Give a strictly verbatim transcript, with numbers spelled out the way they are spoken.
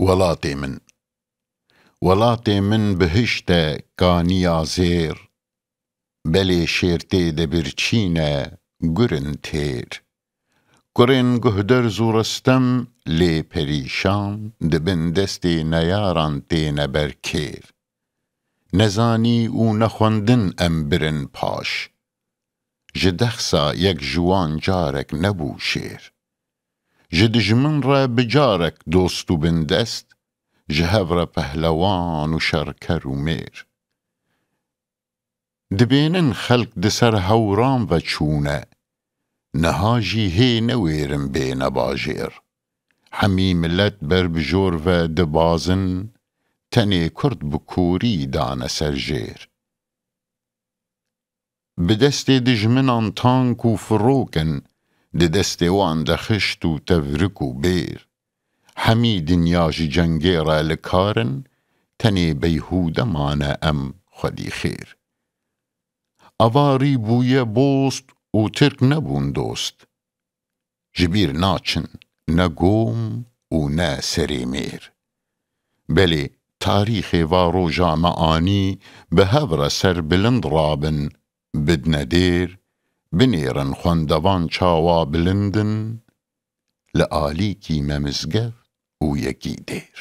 Welatê min. Welatê min bihişt e, kaniya zêr. Belê şêr tê de birçî ne, gurin têr. Kurên guhderz û Ristem lê perîşan, di bin destê neyaran têne ber kêr. Nezanî û nexwendin em birin paş. Ji dexsa yek ji wan carek nebû şêr. Ji dijmin re bi carek dost û bindest, ji hev re pehlewan û şerker û mêr. Dibênin xelk di ser hewran ve çûne, niha jî hê newêrin bêne bajêr. Hemî milet ber bi jor ve dibazin, tenê Kurd bi korî dane ser jêr. Bi destê dijminan tank û firok in, di destê wan de xişt û tevrik û bêr. Hemî dinya ji cengê re li kar in, tenê beyhûde mane em xwedî xêr. Avarî bûye bost û Tirk nebûn dost. Ji bîr naçin ne gom û ne serê mêr. Belê tarîxê va roja me anî, bi hev re ser bilind rabin, bidne dêr, binêrin xwendevan çawa bilind in, li alîkî me mizgeft û yekî dêr.